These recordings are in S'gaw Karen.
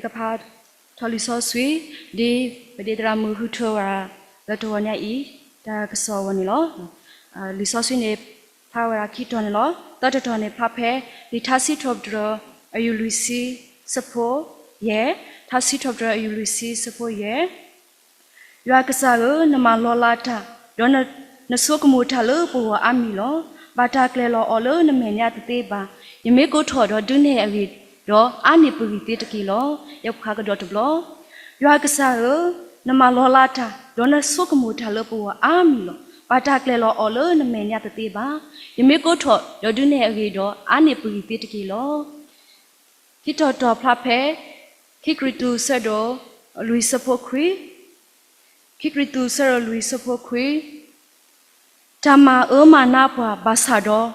ကဖးထီၣ်လံာ်စီဆှံ ဒ်ပဒ့သရၣ်မုၣ်ဃုထၢဝဲဒၣ်လၢတဂီၤညါအံၤ တၢ်ကစီၣ်အဂီၢ်န့ၣ်လီၤ. လံာ်စီဆှံန့ၣ် ဖျါဝဲဒၣ်ခံတီၤန့ၣ်လီၤ. တၢတတီၤန့ၣ် ဖျါဖဲ လံာ်ထါစံးထီၣ်ပတြၢၤ အယူၢ်လွံၢ်ဆံ ဆၢဖိယဲၢ်, ထါစံးထီၣ်ပတြၢၤ အယူၢ်လွံၢ်ဆံ ဆၢဖိယဲၢ် ယွၤကစၢ်ဧၢ, နမၤလီၤလးတၢ်, ဒီးနဆိကမိၣ်တၢ်လၢပဂီၢ်အါမံၤလီၤ. ဘၣ်တၢ်ကျဲၤလီၤအီၤလၢနမဲာ်ညါတသ့ဘၣ်. ယမ့ၢ်ကိးထီၣ်ဒီးဒုးနဲၣ်အဂ့ၢ်ဒီး အါန့ၢ်ပဂံၢ်သ့တက့ၢ်လီၤ. ယကဖးကဒီးတဘျီ, ယွၤကစၢ်ဧၢ, နမၤလီၤလးတၢ်, ဒီးနဆိကမိၣ်တၢ်လၢပဂီၢ်အါမံၤလီၤ. ဘၣ်တၢ်ကျဲၤလီၤအီၤလၢနမဲာ်ညါတသ့ဘၣ်. ယမ့ၢ်ကိးထီၣ်ဒီးဒုးနဲၣ်အဂ့ၢ်ဒီး အါန့ၢ်ပဂံၢ်သ့တက့ၢ်လီၤ. ခံတီၤတီၤဖျါဖဲ ခံကရံၣ်သူး ဆၢဒိၣ်လွံၢ် ဆၢဖိခွံ, ခံကရံၣ်သူး ဆၢဒိၣ်လွံၢ် ဆၢဖိခွံ, တၢ်မၤအၢမၤနးပှၤဘၣ်ဆၣ်ဒီး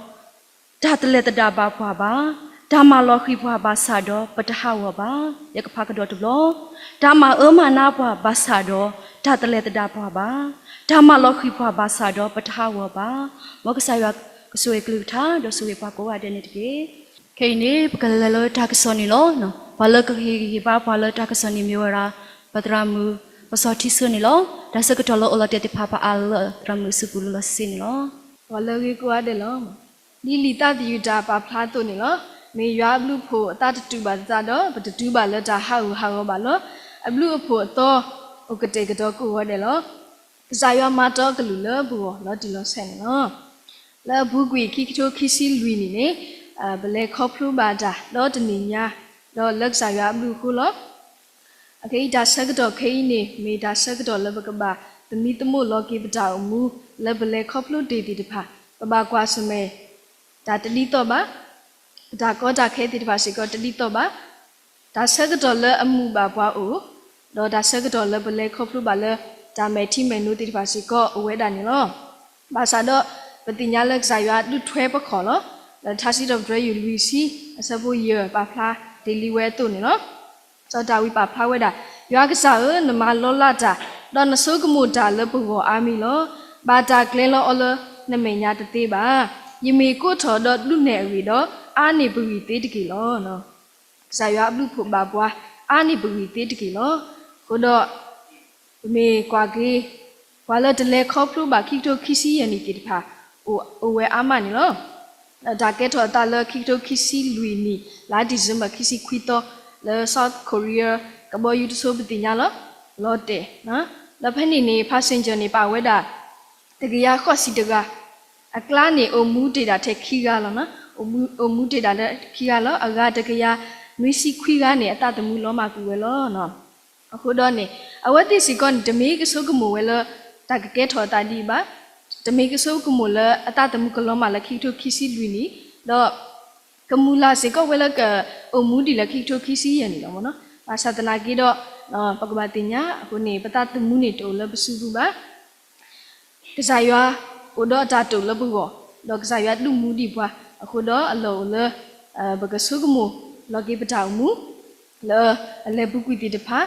တၢ်တလဲၤသဒၣ်ဘၣ်ပှၤဘၣ်. တၢ်မၤလီၤဃံၤပှၤဘၣ်ဆၣ်ဒီး ပတဟးဂီၤဘၣ်. ယကဖးကဒီးတဘျီ, တၢ်မၤအၢမၤနးပှၤဘၣ်ဆၣ်ဒီး တၢ်တလဲၤသဒၣ်ပှၤဘၣ်. တၢ်မၤလီၤဃံၤပှၤဘၣ်ဆၣ်ဒီး ပတဟးဂီၤဘၣ်. မ်ကစၢ်ယွၤကဆိၣ်ဂ့ၤကလုၢ်ကထါ ဒီးဆိၣ်ဂ့ၤပှၤကိးဂၤဒဲးန့ၣ်တက့ၢ်. ခဲအံၤန့ၣ် ပကလဲၤလၢတၢ်ကစီၣ်န့ၣ်လီၤ. ပှၤလၢကဟ့ၣ်ဂံၢ်ဟ့ၣ်ဘါပှၤလၢတၢ်ကစီၣ်န့ၣ်မ့ၢ်ဝဲဒၣ် ပသရၣ်မုၣ် ပစီၤထံဆၢန့ၣ်လီၤ. တၢ်ဆၢကတီၢ်လၢအိၣ်လီၤတဲာ်သ့ၣ်တဖၣ် ပအၢၣ်လီၤသရၣ်မုၣ်စုပူၤလီၤစ့န့ၣ်လီၤ. ပှၤလၢအဂ့ၤကိးဂၤဒဲးလီၤ. ဒ်လံာ်သးသယုၢ်တၢ်ပာ်ဖျါအသိးန့ၣ်လီၤ. မ့ၢ်ယွၤအဘျုးအဖှိၣ်အသးတတူာ်ဘၣ်သတးဒီး ပတတုၤဘၣ်လၢတၢ်ဟးဂူာ်ဟးဂီၤဘၣ်လီၤ. အဘျုးအဖှိၣ်အသီ အိၣ်ကတဲာ်ကတီၤကိးဂၤဒဲးလီၤ. ကစၢ်ယွၤမၤတီအကလုၢ်လၢပဂီၢ်လီၤတံၢ်လီၤဆဲးန့ၣ်လီၤ. လၢအပူၤကွံာ်ခံကထိခံဆံလွံၢ်နံၣ်န့ၣ် ပလဲၤခီဖျိဘၣ်တၢ်ဒီးတနံၤညါ ဒီးလၢကစၢ်ယွၤအဘျုးအဃိလီၤ. အခဲအံၤတၢ်ဆၢကတီၢ်ခဲအံၤန့ၣ် မ့ၢ်တၢ်ဆၢကတီၢ်လၢပကဘၣ်သမံသမိးလီၤက့ၤပတၢ်အိၣ်မူ လၢပလဲၤခီဖျိတ့ၢ်သ့ၣ်တဖၣ် ပဘၣ်ကွၢ်ဆၢၣ်မဲာ်တၢ်တဒ်သိးဘၣ်, ပတၢ်ကီတၢ်ခဲသ့ၣ်တဖၣ်စ့ၢ်ကီးတဒ်သိးဘၣ်. တၢ်ဆၢကတီၢ်လၢအမုာ်ဘၣ်ပှၤအိၣ်, ဒီးတၢ်ဆၢကတီၢ်လၢပလဲၤခီဖျိဘၣ်လၢ တၢ်မဲာ်ထံမဲာ်နိသ့ၣ်တဖၣ်စ့ၢ်ကီးအိၣ်ဝဲဒၣ်န့ၣ်လီၤ. ဘၣ်ဆၣ်ဒီး ပသ့ၣ်ညါလၢကစၢ်ယွၤဒုးထွဲပခီၣ်လီၤ. လၢထါစံးထီၣ်ပတြၢၤယူၢ်လွံၢ်ဆံ အဆၢဖိယဲၢ် ပာ်ဖျါတ့ၢ်လံဝဲအသိးန့ၣ်လီၤ. စီၤဒၤဝံးပာ်ဖျါဝဲဒၣ်, ယွၤကစၢ်ဧၢ, နမၤလီၤလးတၢ်, ဒီးနဆိကမိၣ်တၢ်လၢပဂီၢ်အါမံၤလီၤ. ဘၣ်တၢ်ကျဲၤလီၤအီၤလၢနမဲာ်ညါတသ့ဘၣ်. ယမ့ၢ်ကိးထီၣ်ဒီးဒုးနဲၣ်အဂ့ၢ်ဒီး အါန့ၢ်ပဂံၢ်သ့တက့ၢ်လီၤ. ကစၢ်ယွၤအဘျုးအဖှိၣ်ဘၣ်ပှၤ အါန့ၢ်ပဂံၢ်သ့တက့ၢ်လီၤ. အဃိဒီး ပမ့ၢ်ကွၢ်က့ၤ ပှၤလၢတလဲၤခီဖျိဘၣ်ခံကထိခံဆံယဲၢ်နံၣ်သ့ၣ်တဖၣ် အိၣ်ဝဲအါမးန့ၣ်လီၤ. တၢ်ကဲထီၣ်အသးလၢခံကထိခံဆံလွံၢ်နံၣ် လါဒံၣ်စ့ဘၢၣ်ခံဆံခွံသီ လၢ South Korea ကဘီယူၤတစိၤပသ့ၣ်ညါလီၤ. လီၤတဲာ် ဒီးဖဲန့ၣ်န့ၣ် passenger န့ၣ် ပာ်ဝဲဒၣ် တကယၤဃိးဆံတဂၤ, အကျါန့ၣ် အိၣ်မူတ့ၢ်ဒၣ်ထဲခံဂၤလီၤ. အိၣ်မူတ့ၢ်ဒၣ်လၢခံဂၤလီၤ. အဂၤတကယၤနွံဆံခွံဂၤန့ၣ် အသးသမူလီၤမၢ်ကွံာ်ဝဲလီၤ. အဃိဒီးန့ၣ် အဝဲသ့ၣ်စ့ၢ်ကီးန့ၣ် တမ့ၢ်ကဆိကမိၣ်ဝဲလၢ တၢ်ကကဲထီၣ်အသးဒ်အံၤဘၣ်, တမ့ၢ်ကဆိကမိၣ်လၢအသးသမူကလီၤမၢ်လၢခံကထိခံဆံလွံၢ်နံၣ်, ဒီး ကမုၢ်လၢ်စ့ၢ်ကီးဝဲလၢကအိၣ်မူဒံးလၢခံကထိခံဆံယဲၢ်နံၣ်လီၤ. ဘၣ်ဆၣ်သနာ်က့ဒီး ပကဘၣ်သ့ၣ်ညါအဃိန့ၣ် ပသးသမူန့ၣ်တအိၣ်လၢပစုပူၤဘၣ်. ကစၢ်ယွၤအိၣ်ဒီးအတၢ်တိာ်လၢပဂီၢ်, ဒီးကစၢ်ယွၤဒုးမူဒံးပှၤ, အဃိဒီးအလီၢ်အိၣ်လၢ ပကဆိကမိၣ်လီၤက့ၤပတၢ်အိၣ်မူ လၢအလဲၤပူၤကွံာ်သ့ၣ်တဖၣ်,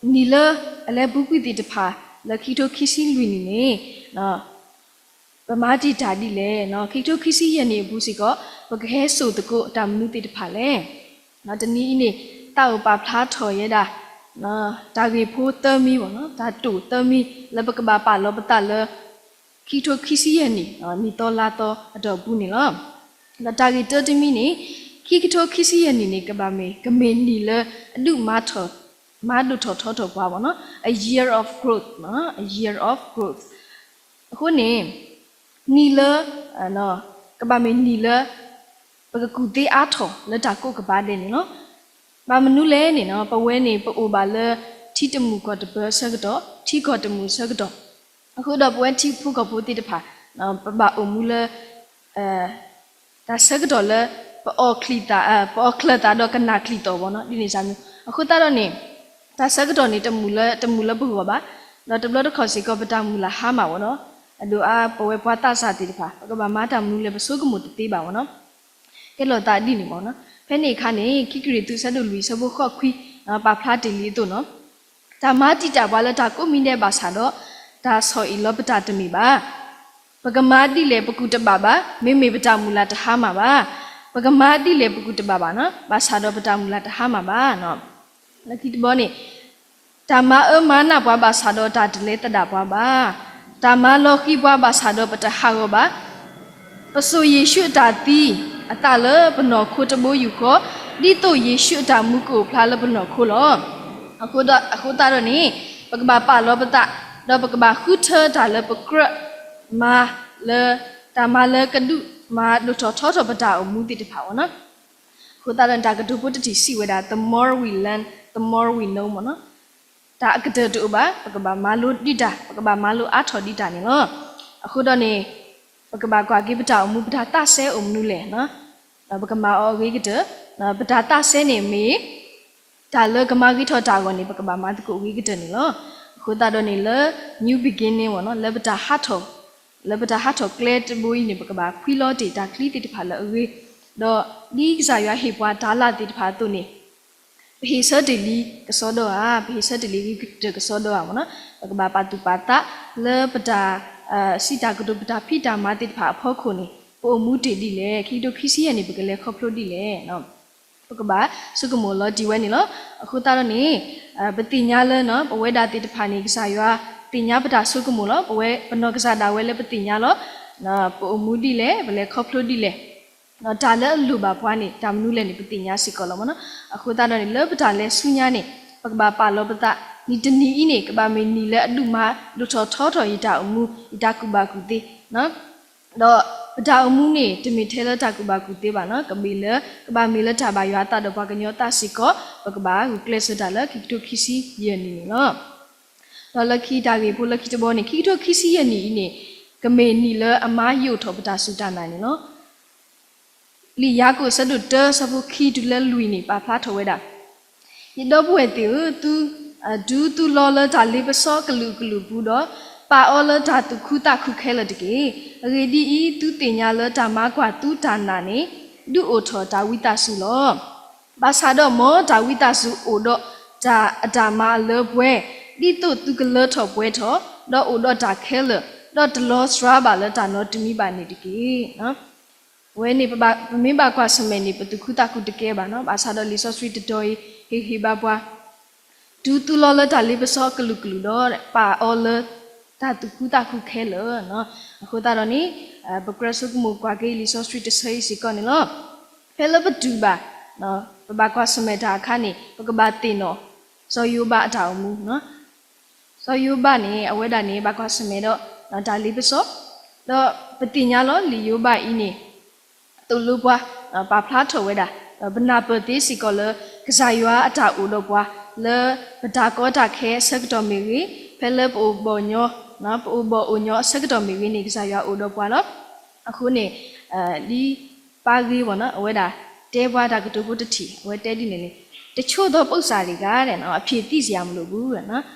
ဒီးနံၣ်လၢအလဲၤပူၤကွံာ်သ့ၣ်တဖၣ် လၢခံကထိခံဆံလွံၢ်နံၣ်န့ၣ် ပမၤတံာ်တာ်ဒ်လဲၣ်. ခံကထိခံဆံယဲၢ်နံၣ်အပူၤစ့ၢ်ကီး ပကဟဲစိာ်သကိးတၢ်မနုၤသ့ၣ်တဖၣ်လဲၣ်. တနံၤအံၤန့ၣ် သးအိၣ်ပာ်ဖျါထီၣ်ယဲဒၣ် တၢ်ဂ့ၢ်ဖိသၢမံၤ, တၢ်တိာ်သၢမံၤ လၢပကဘၣ်ပာ်လီၤပသးလၢ ခံကထိခံဆံယဲၢ်နံၣ် နံၣ်သီလါသီအတီၢ်ပူၤန့ၣ်လီၤ. ဒီးတၢ်ဂ့ၢ်တၢတမံၤန့ၣ် ခံကထိခံဆံယဲၢ်နံၣ်န့ၣ် ကဘၣ်မ့ၢ် ကမ့ၢ်နံၣ်လၢအဒုးမၤထီၣ် မၤဒိၣ်ထီၣ်ထီထီၣ်ပှၤဘၣ်နီၤ, a year of growth, a year of growth. အဃိန့ၣ် နံၣ်လၢ ကဘၣ်မ့ၢ်နံၣ်လၢ ပကကူၣ်သ့အါထီၣ်လၢတၢ်ကိးကပၤဒဲးန့ၣ်လီၤ. ဘၣ်မနုၤလဲၣ်န့ၣ် ပဝဲန့ၣ် ပအိၣ်ဘၣ်လၢ ထံတမုာ်ကီၢ်တပၢၢ်အဆၢကတီၢ်, ထံကီၢ်တမုာ်အဆၢကတီၢ်, အဃိဒီးပဝဲထံဖိကီၢ်ဖိသ့ၣ်တဖၣ် ပဘၣ်အိၣ်မူလၢ တၢ်ဆၢကတီၢ်လၢ ပအီၣ်ချၢၣ်သးဒီးကနၣ်ချံၣ်သီၣ်ဘၣ်နီၤ, ဒ်န့ၣ်စ့ၢ်မ့ၢ် အဃိသတးဒီးန့ၣ် တၢ်ဆၢကတီၢ်န့ၣ် တမုာ်လၢ တမုာ်လၢပဂီၢ်ဘၣ်, ဒီးတဘျီတခီၣ်စ့ၢ်ကီး ပတၢ်မုၢ်လၢ်ဟါမၢ်ဘၣ်နီၤ, အဒိၣ်အါ ပဝဲပှၤသးစၢ်သ့ၣ်တဖၣ် ပကဘၣ်မၤတၢ်မနုၤလဲၣ် ပဆိကမိၣ်တသ့ဘၣ်ဘၣ်နီၤ. ကဲလီၤသးဒ်န့ၣ်ဘၣ်နီၤ. ဖဲန့ၣ်အခါန့ၣ် ခံကရံၣ်သူး ဆၢဒိၣ်လွံၢ် ဆၢဖိဃိးခွံ ပာ်ဖျါတ့ၢ်လံအသိးနီၤ, တၢ်မၤတံာ်တာ်ပှၤလၢတၢ်ကိးမံၤဒဲးဘၣ်ဆၣ်ဒီး တၢ်ဆီၣ်အံၣ်လီၤပတၢ်တမ့ၢ်ဘၣ်. ပကမၤဒ်လဲၣ် ပကူၣ်တဘၣ်ဘၣ်, မ့မ့ၢ်ပတၢ်မုၢ်လၢ်တဟါမၢ်ဘၣ်. ပကမၤဒ်လဲၣ်ပကူၣ်တဘၣ်ဘၣ်နီၤ, ဘၣ်ဆၣ်ဒီးပတၢ်မုၢ်လၢ်တဟါမၢ်ဘၣ်. လၢခံတဘီန့ၣ်, တၢ်မၤအၢမၤနးပှၤဘၣ်ဆၣ်ဒီးတၢ်တလဲၤသဒၣ်ပှၤဘၣ်. တၢ်မၤလီၤဃံၤပှၤဘၣ်ဆၣ်ဒီးပတဟးဂီၤဘၣ်. ပစိာ်ယ့ၣ်ၡူးအတၢ်သံအသးလၢပနီၢ်ခိတဘိယူၢ်ဃီ, ဒ်သိးယ့ၣ်ၡူးအတၢ်မူကအိၣ်ဖျါလၢပနီၢ်ခိလီၤ. အဃိသတးဒီးန့ၣ်, ပကဘၣ်ပာ်လီၤပသး, ဒီးပကဘၣ်ဃုထၢတၢ်လၢပကြၢးမၤလၢ တၢ်မၤလၢကဒုးမၤဒိၣ်ထီၣ်ထီထီၣ်ပတၢ်အိၣ်မူသ့ၣ်တဖၣ်အဂီၢ်နီၤ. အဃိသတးဒီးန့ၣ် တၢ်ကတိၤဖိတထံၣ်စံးဝဲဒၣ် the more we learn, the more we know မ့ၢ်နီၤ. တၢ်အကတၢၢ်တအိၣ်ဘၣ်, ပကဘၣ်မၤလိဒံးတၢ်, ပကဘၣ်မၤလိအါထီၣ်ဒံးတၢ်န့ၣ်လီၤ. အဃိဒီးန့ၣ်, ပကဘၣ်ကွၢ်က့ၤပတၢ်အိၣ်မူ ပတၢ်သးစဲအိၣ်မနုၤလဲၣ်, ပကမၤအီၤအဂ့ၤကတၢၢ်, ပတၢ်သးစဲန့ၣ်မ့ၢ် တၢ်လၢကမၤဂ့ၤထီၣ်တၢ်အဂီၢ်န့ၣ် ပကဘၣ်မၤသကိးအဂ့ၤကတၢၢ်န့ၣ်လီၤ. အဃိသတးဒီးန့ၣ် လၢ new beginning မ့ၢ်နီၤ, လၢပတၢ်ဟးထီၣ်, လၢပတၢ်ဟးထီၣ်ကျဲတဘိအံၤန့ၣ် ပကဘၣ်ဖှံလီၤတ့ၢ်တၢ်ချံသ့ၣ်တဖၣ်လၢအဂ့ၤ, ဒီးဒ်ကစၢ်ယွၤဟ့ၣ်ပှၤတၢ်လၢ်သ့ၣ်တဖၣ်အသိးန့ၣ် ပဟ့ၣ်ဆၢတ့ၢ်လံကစီဒီဧါ, ပဟ့ၣ်ဆၢတ့ၢ်လံဂ့ၤကတၢၢ်ကစီဒီဧါမ့ၢ်နီၤ. ပကဘၣ်ပာ်သူၣ်ပာ်သးလၢပတၢ် စံးတၢ်ကတိၤ ပတၢ်ဖံးတၢ်မၤသ့ၣ်တဖၣ်အဖီခိၣ်န့ၣ် ပအိၣ်မူတ့ၢ်ဒ်လဲၣ်, ခံကထိခံဆံယဲၢ်န့ၣ် ပကလဲၤခီဖျိဒ်လဲၣ်. ပကဘၣ်ဆိကမိၣ်လီၤတံၢ်ဝဲန့ၣ်လီၤ. အဃိသတးဒီးန့ၣ်, ပသ့ၣ်ညါလၢ ပဝဲဒၣ်သ့ၣ်တဖၣ်န့ၣ် ကစၢ်ယွၤသ့ၣ်ညါပတၢ်ဆိကမိၣ်လီၤ. ပဝဲပနီၢ်ကစၢ်ဒၣ်ဝဲလၢပသ့ၣ်ညါလီၤ. ပအိၣ်မူဒ်လဲၣ်, ပလဲၤခီဖျိဒ်လဲၣ်, တၢ်လၢအလိၣ်ဘၣ်ပှၤန့ၣ် တၢ်မနုၤလဲၣ်န့ၣ် ပသ့ၣ်ညါစ့ၢ်ကီးလီၤမ့ၢ်နီၤ. အဃိသတးဒီးန့ၣ် လၢပတၢ်လဲၤဆူညါန့ၣ် ပကဘၣ်ပာ်လီၤပသး, နံၤတနံၤအံၤန့ၣ် ကဘၣ်မ့ၢ်နံၤလၢအဒုးမၤဒိၣ်ထီၣ်ထီထီၣ် ယတၢ်အိၣ်မူ, ယတၢ်ကူၣ်ဘၣ်ကူၣ်သ့ ဒီးပတၢ်အိၣ်မူန့ၣ် တမ့ၢ်ထဲလၢတၢ်ကူၣ်ဘၣ်ကူၣ်သ့ဘၣ်နီၤ, ကမ့ၢ်လၢ, ကဘၣ်မ့ၢ်လၢတၢ်ဘၣ်ယွၤအသးဒီးပှၤကညီအသးစ့ၢ်ကီး, ပကဘၣ်ဂုာ်ကျဲးစၢးတၢ်လၢခံကထိခံဆံယဲၢ်နံၣ်န့ၣ်လီၤ. ဒီးလၢခံတၢ်ဂ့ၢ်ဖိလၢခံတဘီန့ၣ် ခံကထိခံဆံယဲၢ်နံၣ်အံၤန့ၣ် ကမ့ၢ်နံၣ်လၢအမၤယိာ်ထီၣ်ပတၢ်စူၢ်တၢ်နာ်န့ၣ်လီၤ. လံာ်ယၤကိာ်အဆၢဒိၣ်တၢ အဆၢဖိခံတုၤလၢလွံၢ်န့ၣ် ပာ်ဖျါထီၣ်ဝဲဒၣ်, ယဒီပုၢ်ဝဲၢ်သ့ၣ်ဧၢ, သု, ဒုးသုလီၤလၢတၢ်လ့ပစီအကလုာ်ကလုာ်အပူၤဒီး ပာ်အီၤလၢတၢ်သူၣ်ခုသးခုခဲလၢာ်တက့ၢ်. အဂ့ၢ်ဒ်အံၤ, သုသ့ၣ်ညါလၢတၢ်မၤကွၢ်သုတၢ်နာ်န့ၣ် ဒုးအိၣ်ထီၣ်တၢ်ဝံသးစူၤလီၤ. ဘၣ်ဆၣ်ဒီးမ်တၢ်ဝံသးစူၤအိၣ်ဒီးတၢ်အတၢ်မၤအလၢပှဲၤ, ဒ်သိးသုကလၢထီၣ်ပှဲၤထီၣ်, ဒီးအိၣ်ဒီးတၢ်ခဲလၢာ်, ဒီးတလီၤစှၤဘၣ်လၢတၢ်နီတမံၤဘၣ်န့ၣ်တက့ၢ်. အဝဲန့ၣ် ပမ့ၢ်ဘၣ်ကွၢ်ဆၢၣ်မဲာ်န့ၣ် ပသူၣ်ခုသးခုတကဲဘၣ်နီၤ, ဘၣ်ဆၣ်ဒီးလံာ်စီဆှံတတီၤအံၤ ဟ့ၣ်ဂံၢ်ဘါပှၤ တုၤသုလီၤလၢတၢ်လ့ပစီအကလုာ်ကလုာ်ဒီး ပာ်အီၤလၢတၢ်သူၣ်ခုသးခုခဲလၢာ်. အဃိသတးဒီးန့ၣ် ပကြၢးဆိကမိၣ်ကွၢ်က့ၤလံာ်စီဆှံတဆၢအံၤစ့ၢ်ကီးန့ၣ်လီၤ. ဖဲလၢပတုၤဘၣ် ပဘၣ်ကွၢ်ဆၢၣ်မဲာ်တၢ်အခါန့ၣ် ပကဘၣ်သ့ၣ်နီၣ် စီၤယိၤဘးအတၢ်အိၣ်မူ စီၤယိၤဘးန့ၣ် အဝဲဒၣ်န့ၣ် ဘၣ်ကွၢ်ဆၢၣ်မဲာ်ဒီး တၢ်လ့ပစီ, ဒီးပသ့ၣ်ညါလီၤ လံာ်ယိၤဘးအံၤန့ၣ် သိၣ်လိပှၤ ပာ်ဖျါထီၣ်ဝဲဒၣ် ပနၢ်ပၢၢ်သ့စ့ၢ်ကီးလၢ ကစၢ်ယွၤအတၢ်အိၣ်ဒီးပှၤ လၢပတၢ်ကီတၢ်ခဲအဆၢကတီၢ်မ့ၢ်ဂ့ၤ, ဖဲလၢပအိၣ်ဘီၣ်ညီ ပအိၣ်ဘီၣ်အိၣ်ညီအဆၢကတီၢ်မ့ၢ်ဂ့ၤန့ၣ် ကစၢ်ယွၤအိၣ်ဒီးပှၤလီၤ. အဃိန့ၣ် ဒ်ပၢ်ဂ့ၤဝဲနီၤ အဝဲဒၣ်တဲပှၤတၢ်ကတိၤဖိတထံၣ် အဝဲတဲဒ်န့ၣ်န့ၣ်, တချို့သောပုစ္ဆာတွေက အဖြေသိစရာမလိုဘူး,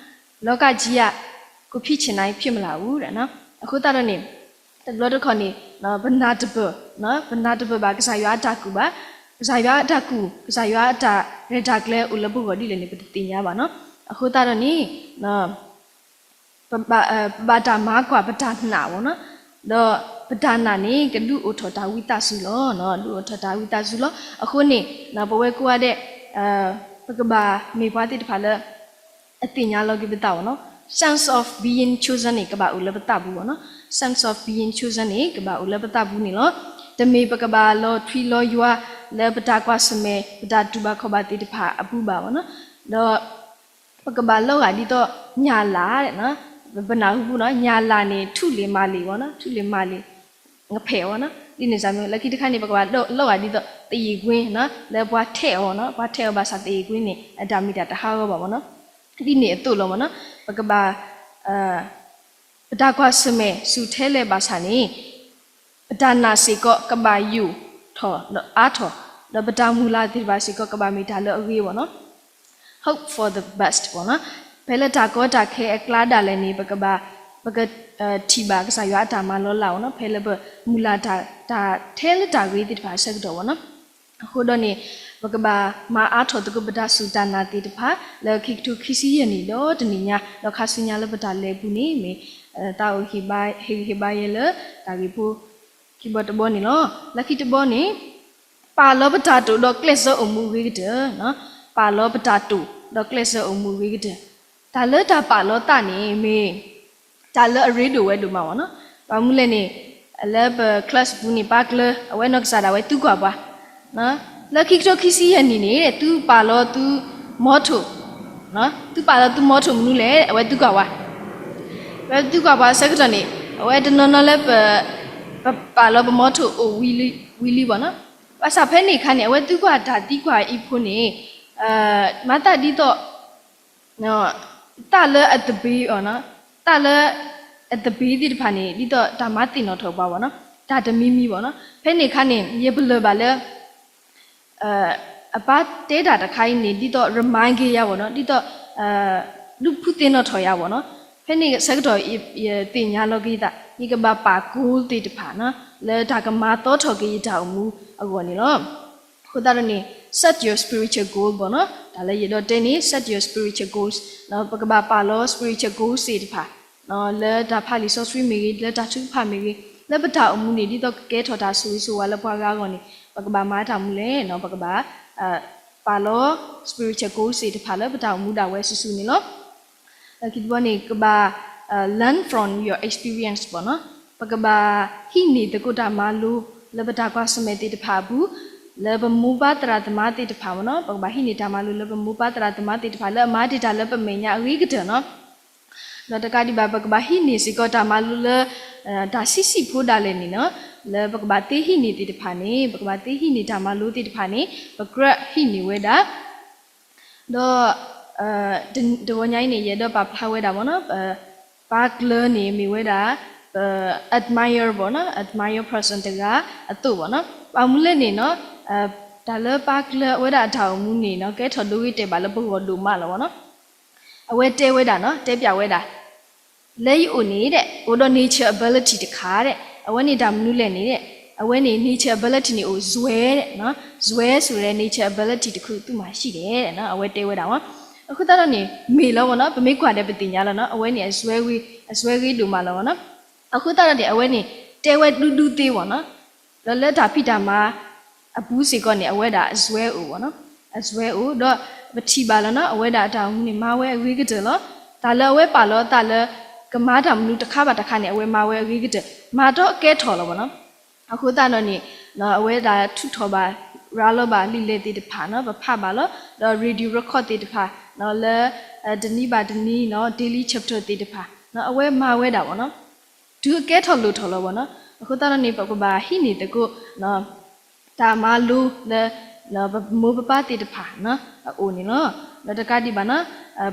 လောကကြီးက ကိုယ်ဖြစ်ချင်တိုင်းဖြစ်မလာဘူး. အဃိသတးဒီးန့ၣ် တဘျီတခီၣ်န့ၣ် ပနၢ်တပၢၢ် ပနၢ်တပၢၢ်ဘၣ်ကစၢ်ယွၤအတၢ်ကူၣ်ဘၣ်, ကစၢ်ယွၤအတၢ်ကူၣ် ကစၢ်ယွၤအတၢ်ရဲၣ်တၢ်ကျဲၤအိၣ်လၢပဂီၢ်ဒ်လဲၣ်န့ၣ် ပတသ့ၣ်ညါဘၣ်နီၤ. အဃိသတးဒီးန့ၣ် ပဘၣ်တၢ်မၤကွၢ်ပတၢ်နာ်အီၤနီၤ, ဒီးပတၢ်နာ်န့ၣ် ကဒုးအိၣ်ထီၣ်တၢ်ဝံသးစူၤလီၤ, ဒုးအိၣ်ထီၣ်တၢ်ဝံသးစူၤလီၤ. အဃိန့ၣ် ပဝဲကိးဂၤဒဲး ပကဘၣ်မ့ၢ်ပှၤသ့ၣ်တဖၣ်လၢ အသ့ၣ်ညါလီၤက့ၤပသးအီၤနီၤ, sense of being chosen န့ၣ် ကဘၣ်အိၣ်လၢပသးပူၤအီၤနီၤ, sense of being chosen န့ၣ် ကဘၣ်အိၣ်လၢပသးပူၤန့ၣ်လီၤ. တမ့ၢ်ပကဘၣ်လီၤထွံလီၤယွၤ လၢပတၢ်ကွၢ်ဆၢၣ်မဲာ် ပတၢ်တူၢ်ဘၣ်ခီၣ်ဘၣ်သ့ၣ်တဖၣ်အပူၤဘၣ်အီၤနီၤ, ဒီး ပကဘၣ်လီၤဂာ်ဒ်သိးညၣ်လၢ်, ပနၢ်ဟူပူၤနီၤ ညၣ်လၢ်န့ၣ် ထူလ့ၣ်မၤလ့ၣ်အီၤနီၤ, ထူလ့ၣ်မၤလ့ၣ် ငဖဲးအီၤနီၤ, ဒ်န့ၣ်စ့ၢ်မ့ၢ် လၢခံတခါန့ၣ် ပကဘၣ်လီၤဂာ်ဒ်သိး သယ့ၣ်ကွ့နီၤ လၢပှၤထဲးအီၤနီၤ, ပှၤထဲးအီၤဘၣ်ဆၣ်သယ့ၣ်ကွ့န့ၣ် အတၢ်မ့ၢ်တၢ်တဟးဂီၤဘၣ်မ့ၢ်နီၤ, ဒ်န့ၣ်အသိးလီၤမ့ၢ်နီၤ, ပကဘၣ် ပတၢ်ကွၢ်ဆၢၣ်မဲာ်ဆူၣ်ထဲလဲၣ်ဘၣ်ဆၣ်န့ၣ် ပတၢ်နာ်စ့ၢ်ကီးကဘၣ်ယိာ်ထီၣ်ဒီးအါထီၣ်, ဒီးပတၢ်မုၢ်လၢ်သ့ၣ်တဖၣ်စ့ၢ်ကီးကဘၣ်မ့ၢ်တၢ်လၢအဂ့ၤအီၤနီၤ, hope for the best မ့ၢ်နီၤ, ဖဲလၢတၢ်ကီတၢ်ခဲအကျါဒၣ်လဲာ်န့ၣ် ပကဘၣ် ပကထံၣ်ဘၣ်ကစၢ်ယွၤအတၢ်မၤလီၤလးအီၤနီၤ, ဖဲလၢပမုၢ်လၢ်တၢ် တၢ်ထဲလၢတၢ်ဂ့ၤသ့ၣ်တဖၣ်အဆၢကတီၢ်မ့ၢ်နီၤ, အဃိဒီးန့ၣ် ပကဘၣ်မၤအါထီၣ်သကိးပတၢ်စူၢ်တၢ်နာ်သ့ၣ်တဖၣ် လၢခံကထိခံဆံယဲၢ်နံၣ်ဒီးတနံၣ်ညါ ဒီးခါဆူညါလၢပတၢ်လဲၤအပူၤန့ၣ် မ့ၢ်သးအိၣ်ဟ့ၣ်ဂံၢ်ဟ့ၣ်ဘါယဲလၢတၢ်ဂ့ၢ်ဖိခံဘီတဘီန့ၣ်လီၤ. လၢခံတဘီန့ၣ် ပာ်လီၤပတၢ်တိာ်ဒီးကျဲးစၢးအိၣ်မူအဂ့ၤကတၢၢ်, ပာ်လီၤပတၢ်တိာ်ဒီးကျဲးစၢးအိၣ်မူအဂ့ၤကတၢၢ်. တၢ်လၢတၢ်ပာ်လီၤသးန့ၣ် မ့ၢ်တၢ်လၢအရ့ဒိၣ်ဝဲဒိၣ်မးဘၣ်နီၤ. ဘၣ်မနုၤလဲၣ်န့ၣ်, လၢပ class ပူၤန့ၣ် ပၢ်ကျၢၤ အဝဲနီၢ်ကစၢ်ဒၣ်ဝဲသံကွၢ်ပှၤ လၢခံကထိခံဆံယဲၢ်နံၣ်န့ၣ် သုပာ်လီၤသု motto, သုပာ်လီၤသု motto မနုၤလဲၣ် အဝဲသံကွၢ်ပှၤ, အဝဲသံကွၢ်ပှၤအဆၢကတီၢ်န့ၣ် အဝဲတနီၤနီၤလၢ ပပာ်လီၤပ motto အိၣ်ဝံၤလံဘၣ်နီၤ. ဘၣ်ဆၣ်ဖဲန့ၣ်အခါန့ၣ် အဝဲသံကွၢ်တၢ်သံကွၢ်အံၤဖိန့ၣ် မၤသးဒ်သိး သးလၢအသဘ့, သးလၢအသဘ့သ့ၣ်တဖၣ်န့ၣ် ဒ်သိးတၢ်မၤသ့ၣ်နီၣ်ထီၣ်ပှၤဘၣ်နီၤ, တၢ်တမံၤမံၤဘၣ်နီၤ. ဖဲန့ၣ်အခါန့ၣ် ယပလၢၢ်ဘၣ်လၢ အပၢ်တဲတၢ်တခါအံၤန့ၣ် ဒ်သိး remind က့ၤယၤဘၣ်နီၤ, ဒ်သိး ဒုးဖုသ့ၣ်နီၣ်ထီၣ်ယၤဘၣ်နီၤ. ဖဲန့ၣ်ဆၢကတီၢ် ယသ့ၣ်ညါလီၤက့ၤသး ယကဘၣ်ပာ် goal သ့ၣ်တဖၣ်နီၤ လၢတၢ်ကမၤသီထီၣ်က့ၤယတၢ်အိၣ်မူအဂီၢ်န့ၣ်လီၤ. အဃိသတးဒီးန့ၣ် set your spiritual goal ဘၣ်နီၤ, တၢ်လၢယအဲၣ်ဒိးတဲန့ၣ် set your spiritual goals, ပကဘၣ်ပာ်လီၤ spiritual goals သ့ၣ်တဖၣ် လၢတၢ်ဖးလံာ်စီဆှံမ့ၢ်ဂ့ၤ, လၢတၢ်ထုကဖၣ်မ့ၢ်ဂ့ၤ, လၢပတၢ်အိၣ်မူန့ၣ် ဒ်သိးကကဲထီၣ်တၢ်ဆိၣ်ဂ့ၤဆိၣ်ဝါလၢပှၤဂၤအဂီၢ်န့ၣ် ပကဘၣ်မၤတၢ်မနုၤလဲၣ်နီၤ, ပကဘၣ် ပာ်လီၤ spiritual goals သ့ၣ်တဖၣ်လၢပတၢ်အိၣ်မူဒၣ်ဝဲစုာ်စုာ်န့ၣ်လီၤ. လၢခံတဘျီန့ၣ် ကဘၣ် learn from your experience ဘၣ်နီၤ, ပကဘၣ်ဟံးန့ၢ်သကိးတၢ်မၤလိ လၢပတၢ်ကွၢ်ဆၢၣ်မဲာ်သ့ၣ်တဖၣ်အပူၤ, လၢပမိၢ်ပၢ်သရၣ်သမါသ့ၣ်တဖၣ်ဘၣ်နီၤ, ပကဘၣ်ဟံးန့ၢ်တၢ်မၤလိလၢပမိၢ်ပၢ်သရၣ်သမါသ့ၣ်တဖၣ်လၢအမၤတ့ၢ်တၢ်လၢပမဲာ်ညါအဂ့ၤကတၢၢ်နီၤ. ဒီးတကးဒံးဘၣ် ပကဘၣ်ဟံးန့ၢ်စ့ၢ်ကီးတၢ်မၤလိလၢ တၢ်ဆံးဆံးဖိဒၣ်လဲာ်န့ၣ်နီၤ, လၢပကဘၣ်သ့ဟံးန့ၢ်သ့ၣ်တဖၣ်န့ၣ် ပကဘၣ်သ့ဟံးန့ၢ်တၢ်မၤလိသ့ၣ်တဖၣ်န့ၣ် ပကြၢးဟံးန့ၢ်ဝဲဒၣ် ဒီး တဂီၤညါအံၤန့ၣ် ယအဲၣ်ဒိးပာ်ဖျါဝဲဒၣ်ဘၣ်နီၤ, ပၢ်ကျၢၤန့ၣ်မ့ၢ်ဝဲဒၣ် ပ admire ဘၣ်နီၤ, admire person တဂၤအသိးဘၣ်နီၤ. ဘၣ်မနုၤလဲၣ်န့ၣ်နီၤ, တၢ်လၢပၢ်ကျၢၤဝဲဒၣ်အတၢ်အိၣ်မူန့ၣ်နီၤ ကဲထီၣ်ဒိဂ့ၤတဲာ်ဘၣ်လၢပဂီၢ်ဒိၣ်မးလီၤဘၣ်နီၤ. အဝဲတဲဝဲဒၣ်နီၤ, တဲပၠးဝဲဒၣ် လၢယအိၣ်န့ၣ်ဒီး အိၣ်ဒီး nature ability တခါဒီး အဝဲန့ၣ်တၢ်မနုၤလဲၣ်န့ၣ်ဒီး အဝဲန့ၣ် nature ability န့ၣ်အိၣ်စွဲ, စွဲဆိုတဲ့ nature ability တစ်ခု သူ့မှာရှိတယ် အဝဲတဲဝဲဒၣ်ဝဲ. အဃိသတးဒီးန့ၣ် မ့ၢ်လီၤဘၣ်နီၤ, ပမ့ၢ်ကွၢ်ဒီးပသ့ၣ်ညါလီၤနီၤ, အဝဲန့ၣ် အစွဲဂ့ၤဒိၣ်မးလီၤဘၣ်နီၤ. အဃိသတးဒီးန့ၣ် အဝဲန့ၣ် တဲဝဲဒူဒူသ့ဘၣ်နီၤ. ဒီးလၢတၢ်ဖံးတၢ်မၤအပူၤစ့ၢ်ကီးန့ၣ် အဝဲဒၣ်အစွဲအိၣ်ဘၣ်နီၤ, အစွဲအိၣ်ဒီး ပထံၣ်ဘၣ်လီၤနီၤ, အဝဲဒၣ်အတၢ်အိၣ်မူန့ၣ် မၤဝဲအဂ့ၤကတၢၢ်လီၤ. တၢ်လၢအဝဲပာ်လီၤအသးလၢ ကမၤတၢ်မနုၤတခါဘၣ်တခါန့ၣ် အဝဲမၤဝဲအဂ့ၤကတၢၢ်, မၤဒီးအကဲထီၣ်လီၤဘၣ်နီၤ. အဃိသတးဒီးန့ၣ် အဝဲဒၣ်ထုးထီၣ်ဘၣ် ရၤလီၤဘၣ်လံာ်လဲၢ်သ့ၣ်တဖၣ်နီၤ, ပဖးဘၣ်လီၤ, ဒီး radio record သ့ၣ်တဖၣ် လၢ တနံၤဘၣ်တနံၤနီၤ daily chapter သ့ၣ်တဖၣ် အဝဲမၤဝဲဒၣ်ဘၣ်နီၤ, တုၤအကဲထီၣ်လိၣ်ထီၣ်လီၤဘၣ်နီၤ. အဃိသတးဒီးန့ၣ် ပကဘၣ်ဟံးန့ၢ်သကိး တၢ်မၤလိလၢ ပမိၢ်ပပၢ်သ့ၣ်တဖၣ်အအိၣ်န့ၣ်လီၤ. ဒီးတကးဒံးဘၣ်နီၤ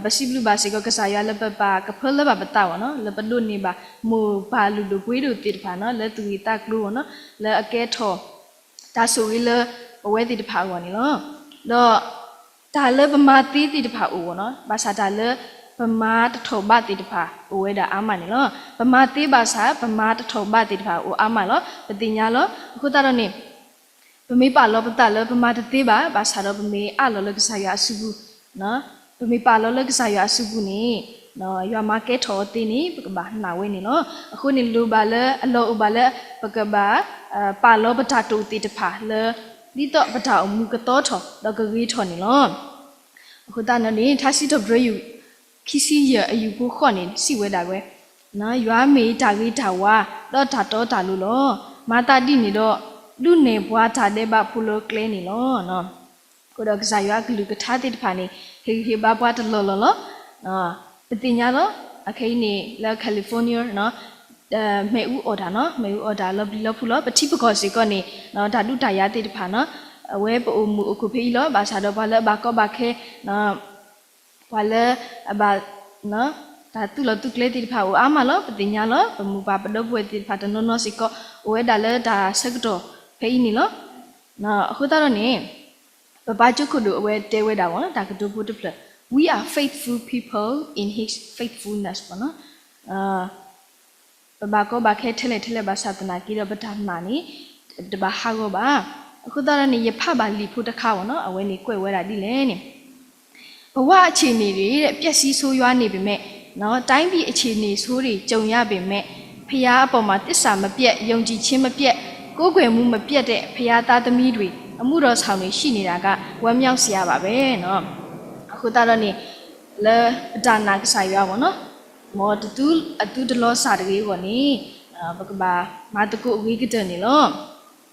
ပစံးဘျုးဘၣ်စ့ၢ်ကီးကစၢ်ယွၤလၢပပာ်ကဖၢလၢဘၣ်ပသးဘၣ်နီၤ, လၢပဒိးန့ၢ်ဘၣ် မိၢ်ပၢ်လုၢ်ဒိၣ်ပှ့ၤဒိၣ်သ့ၣ်တဖၣ်နီၤ လၢသူၣ်ဂ့ၤသးကျိၤဘၣ်နီၤ, လၢအကဲထီၣ် တၢ်ဆိၣ်ဂ့ၤလၢပဝဲသ့ၣ်တဖၣ်အဂီၢ်န့ၣ်လီၤ. ဒီး တၢ်လၢပမၤသ့သ့ၣ်တဖၣ်အိၣ်ဘၣ်နီၤ, ဘၣ်ဆၣ်တၢ်လၢပမၤတထီၣ်ဘးသ့ၣ်တဖၣ်အိၣ်ဝဲဒၣ်အါမးန့ၣ်လီၤ. ပမၤသ့ဘၣ်ဆၣ် ပမၤတထီၣ်ဘးသ့ၣ်တဖၣ်အိၣ်အါမးလီၤ. ပသ့ၣ်ညါလီၤ. အဃိသတးဒီးန့ၣ် ပမ့ၢ်ပာ်လီၤပသးလၢပမၤတသ့ဘၣ်, ဘၣ်ဆၣ်ဒီးပမ့ၢ်အးလီၤလၢကစၢ်ယွၤအစုပူၤ, ပမ့ၢ်ပာ်လီၤလၢကစၢ်ယွၤအစုပူၤန့ၣ် ယွၤမၤကဲထီၣ်အီၤသ့န့ၣ် ပကဘၣ်နာ်ဝဲန့ၣ်လီၤ. အဃိန့ၣ် လိၣ်ဘၣ်လၢ အလီၢ်အိၣ်ဘၣ်လၢ ပကဘၣ် ပာ်လီၤပတၢ်တိာ်သ့ၣ်တဖၣ်လၢ ဒ်သိးပတၢ်အိၣ်မူကသီထီၣ် ဒီးကဂ့ၤထီၣ်န့ၣ်လီၤ. အဃိသတးဒီးန့ၣ် ထါစံးထီၣ်ပတြၢၤယုၢ် ခံဆံယဲၢ်အယူၢ်ဖိဃိးန့ၣ် စံးဝဲဒၣ်ဝဲ, ယွၤမ့ၢ်တၢ်ဂ့ၤတၢ်ဝါ ဒီးတၢ်တီတၢ်လိၤလီၤ. မၤသးဒ်န့ၣ်ဒီး ဒုးနဲၣ်ပှၤတၢ်ဒဲးဘးဖိလၢကျဲန့ၣ်လီၤ. အဃိဒီးကစၢ်ယွၤအကလုၢ်ကထါသ့ၣ်တဖၣ်န့ၣ် ဟ့ၣ်ဂံၢ်ဟ့ၣ်ဘါပှၤတလီၢ်လီၢ်လီၤ. ပသ့ၣ်ညါလီၤ. အခဲအံၤန့ၣ် လၢ California မ့ၣ်အူအီၣ်တၢ်နီၤ, မ့ၣ်အူအီၣ်တၢ်လီၤပျံၤလီၤဖုးလီၤ. ပထံပကီၢ်စ့ၢ်ကီးန့ၣ် တၢ်ဒုးတၢ်ယၤသ့ၣ်တဖၣ်နီၤ, အဝဲပအိၣ်မုာ်အိၣ်ခုၣ်ဖဲအံၤလီၤ. ဘၣ်ဆၣ်ဒီးပှၤလၢအဘၣ်ကီဘၣ်ခဲ ပှၤလၢအဘၣ် တၢ်သုးလီၢ်သုးကျဲသ့ၣ်တဖၣ်အိၣ်အါမးလီၤ. ပသ့ၣ်ညါလီၤ. ပမိၢ်ပၢ်ပဒီပုၢ်ဝဲၢ်သ့ၣ်တဖၣ်တနီၤနီၤစ့ၢ်ကီး အိၣ်ဝဲဒၣ်လၢတၢ်ဆၢကတီၢ်ဖဲအံၤန့ၣ်လီၤ. အဃိသတးဒီးန့ၣ် ပပၢ်ကၠိခိၣ်ဒိၣ်အဝဲတဲဝဲဒၣ်ဝဲ တၢ်ကတိၤဖိတဖျၢၣ်, We are faithful people in his faithfulness ဘၣ်နီၤ. ပဘၣ်ကီဘၣ်ခဲထဲလဲၣ်ထဲလဲၣ်ဘၣ်ဆၣ်သနာ်က့ဒီး ပတၢ်နာ်န့ၣ် တဘၣ်ဟးဂီၤဘၣ်. အဃိသတးဒီးန့ၣ် ယဖးဘၣ်လံာ်ဖိတခါဝဲနီၤ, အဝဲန့ၣ်ကွဲးဝဲဒၣ်ဒ်လဲၣ်န့ၣ်, ဘဝအခြေအနေတွေ ပျက်စီးဆိုးရွားနေပေမဲ့နော်, တိုင်းပြည်အခြေအနေဆိုးတွေ ကြုံရပေမဲ့ ဘုရားအပေါ်မှာ သစ္စာမပျက်, ယုံကြည်ခြင်းမပျက်, ကိုးကွယ်မှုမပျက်တဲ့ ဘုရားသားသမီးတွေ အမူဒီးဆီၣ်န့ၣ် ဟံးန့ၢ်ဒၣ်က ဝမ်းမြောက်စရာပါပဲနီၤ. အဃိသတးဒီးန့ၣ် လၢပတၢ်နာ်ကစၢ်ယွၤမ့ၢ်နီၤ, မ်တသူအသုတလီၤစၢ်တဂ့ၤအဂီၢ်န့ၣ် ပကဘၣ်မၤသကိးအဂ့ၤကတၢၢ်န့ၣ်လီၤ.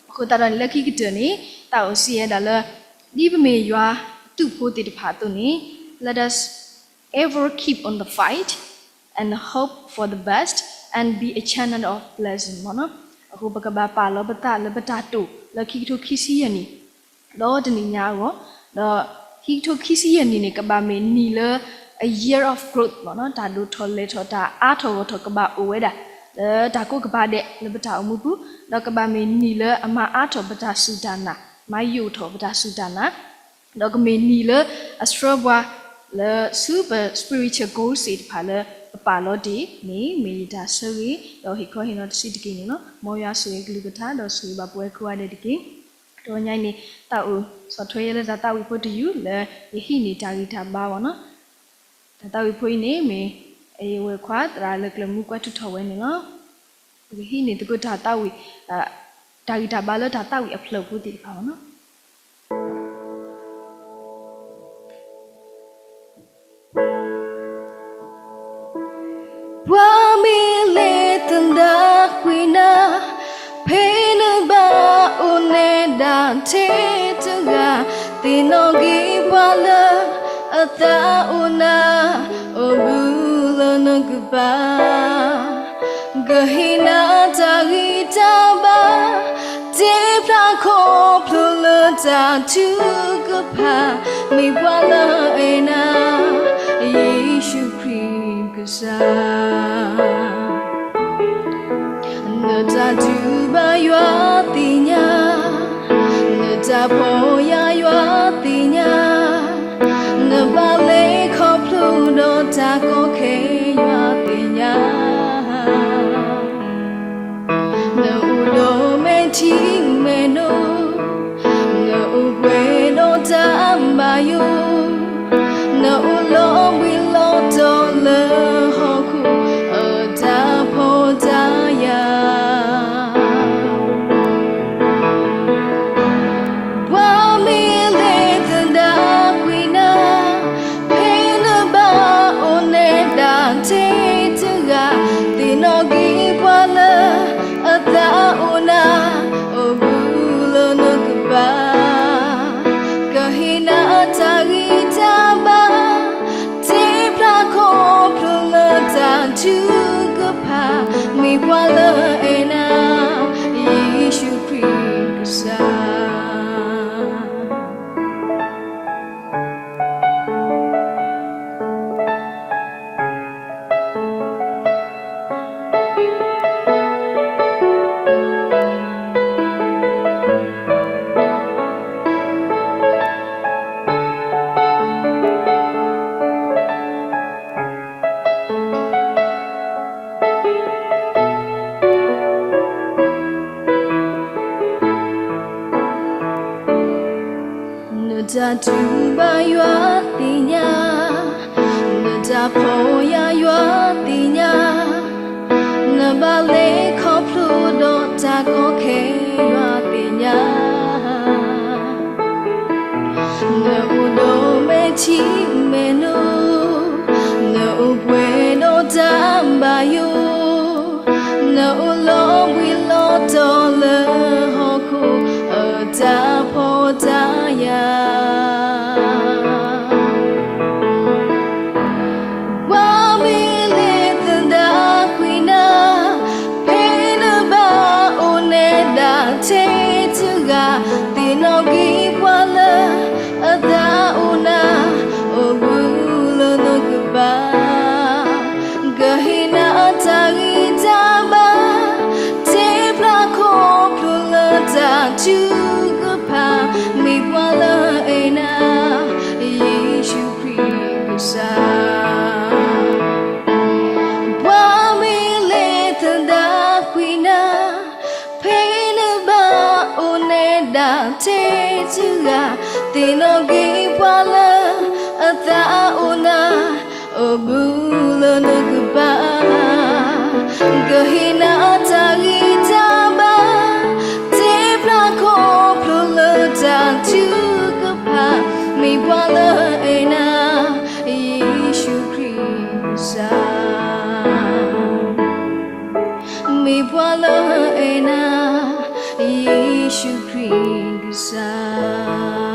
အဃိသတးဒီးန့ၣ် လၢခံကတၢၢ်န့ၣ် တၢ်အိၣ်စံးဝဲဒၣ်လၢ ဒ်ပမ့ၢ်ယွၤအသုးဖိသ့ၣ်တဖၣ်အသိးန့ၣ် let us ever keep on the fight and hope for the best and be a channel of blessing မ့ၢ်နီၤ. အဃိပကဘၣ်ပာ်လီၤပသးလၢပတၢ်တိာ် လၢခံကထိခံဆံယဲၢ်နံၣ် ဒီးတနံၣ်ညါအဂီၢ်, ဒီးခံကထိခံဆံယဲၢ်နံၣ်န့ၣ် ကဘၣ်မ့ၢ်နံၣ်လၢ a year of growth မ့ၢ်နီၤ, တၢ်ဒိၣ်ထီၣ်လဲၤထီၣ် တၢ်အါထီၣ်ဂီၢ်ထီၣ်ကဘၣ်အိၣ်ဝဲဒၣ် လၢတၢ်ကိးကပၤဒဲးလၢပတၢ်အိၣ်မူပူၤ, ဒီးကဘၣ်မ့ၢ်နံၣ်လၢအမၤအါထီၣ်ပတၢ်စူၢ်တၢ်နာ်, မၤယိာ်ထီၣ်ပတၢ်စူၢ်တၢ်နာ် ဒီးကမ့ၢ်နံၣ်လၢအဆှၢပှၤ လၢဆူပ spiritual goals သ့ၣ်တဖၣ်လၢပပာ်လီၤတ့ၢ်န့ၣ် မ့ၢ်ယတၢ်ဆၢဂ့ၤ ဒီးဟ့ၣ်ခီဟ့ၣ်နီၤတဆံးတက့ၢ်န့ၣ်လီၤ. မ်ယွၤဆိၣ်ဂ့ၤကလုၢ်ကထါ ဒီးဆိၣ်ဂ့ၤဘၣ်ပဝဲကိးဂၤဒဲးတက့ၢ်. တနံၤညါအံၤန့ၣ် တၢ်အိၣ်ဆီၣ်ထွဲယဲလၢတၢ်သးဝံၣ်ဖိတယုၢ်လၢ ယဟံးန့ၢ်တၢ်ဂံၢ်တၢ်ဘါမ့ၢ်နီၤ. တၢ်သးဝံၣ်ဖိအံၤန့ၣ်မ့ၢ် အဝဲၢ်ခွါသရၣ်လၢကျၢၢ်မူကွဲးထုးထီၣ်ဝဲန့ၣ်လီၤ. ပကဟံးန့ၢ်သကိးတၢ်သးဝံၣ် တၢ်ဂံၢ်တၢ်ဘါလၢတၢ်သးဝံၣ်အဖျၢၣ်ဖိသ့ၣ်တဖၣ်မ့ၢ်နီၤ. ပှၤမ့ၢ်လဲၤသဒၣ်ကွံာ်နၤ, ဖဲနဘၣ်အိၣ်နဲဒၣ်ထဲတဂၤ, သ့ၣ်နီၣ်က့ၤပှၤလၢအသးအိၣ်နၤ, အိၣ်ဘူးလၢနကပၤ ကဟ့ၣ်နၤတၢ်ဂံၢ်တၢ်ဘါ, တ့ဖျါခီဖျိလၢတၢ်ထုကဖၣ်, မ့ၢ်ပှၤလၢအဲၣ်နၤ, ယ့ၣ်ၡူးခရံာ်ကစၢ်. နတၢ်တူၢ်ဘၣ်ယွၤသ့ၣ်ညါ, နတၢ်ဖှီၣ်ယာ်ယွၤသ့ၣ်ညါ, နဘၣ်လဲၤခီဖျိဒီးတၢ်ကီခဲယွၤသ့ၣ်ညါ. နအိၣ်ဒီးမဲာ်ထံမဲာ်နိ, နအိၣ်ပှဲၤဒီးတၢ်ဘၣ်ယိၣ်, နအိၣ်လီၤဘှံးလီၤတီၤလၢဟီၣ်ခိၣ်အတၢ်ဖှီၣ်တၢ်ယာ်. ပှၤမ့ၢ်လဲၤသဒၣ်ကွံာ်နၤ, ဖဲနဘၣ်အိၣ်နဲဒၣ်ထဲတဂၤ, သ့ၣ်နီၣ်က့ၤပှၤလၢအသးအိၣ်နၤ, အိၣ်ဘူးလၢနကပၤ ကဟ့ၣ်နၤတၢ်ဂံၢ်တၢ်ဘါ, တ့ဖျါခီဖျိလၢတၢ်ထုကဖၣ်, မ့ၢ်ပှၤလၢအဲၣ်နၤ, ယ့ၣ်ၡူးခရံာ်ကစၢ်. နတၢ်တူၢ်ဘၣ်ယွၤသ့ၣ်ညါ, နတၢ်ဖှီၣ်ယာ်ယွၤသ့ၣ်ညါ, နဘၣ်လဲၤခီဖျိဒီးတၢ်ကီခဲယွၤသ့ၣ်ညါ. နအိၣ်ဒီးမဲာ်ထံမဲာ်နိ, နအိၣ်ပှဲၤဒီးတၢ်ဘၣ်ယိၣ်, နအိၣ်လီၤဘှံးလီၤတီၤလၢဟီၣ်ခိၣ်အတၢ်ဖှီၣ်တၢ်ယာ်. ပှၤမ့ၢ်လဲၤသဒၣ်ကွံာ်နၤ, ဖဲနဘၣ်အိၣ်နဲဒၣ်ထဲတဂၤ, သ့ၣ်နီၣ်က့ၤပှၤလၢအသးအိၣ်နၤ, အိၣ်ဘူးလၢနကပၤ ကဟ့ၣ်နၤတၢ်ဂံၢ်တၢ်ဘါ, တ့ဖျါခီဖျိလၢတၢ်ထုကဖၣ်, မ့ၢ်ပှၤလၢအဲၣ်နၤ, ယ့ၣ်ၡူးခရံာ်ကစၢ်. ပှၤမ့ၢ်လဲၤသဒၣ်ကွံာ်နၤ, ဖဲနဘၣ်အိၣ်နဲဒၣ်ထဲတဂၤ, သ့ၣ်နီၣ်က့ၤပှၤလၢအသးအိၣ်နၤ, အိၣ်ဘူးလၢနကပၤ ကဟ့ၣ်နၤတၢ်ဂံၢ်တၢ်ဘါ, တ့ဖျါခီဖျိလၢတၢ် လၢအဲၣ်နၤ, ယ့ၣ်ၡူးခရံာ်ကစၢ်, မ့ၢ်ပှၤလၢအဲၣ်နၤ, ယ့ၣ်ၡူးခရံာ်ကစၢ်.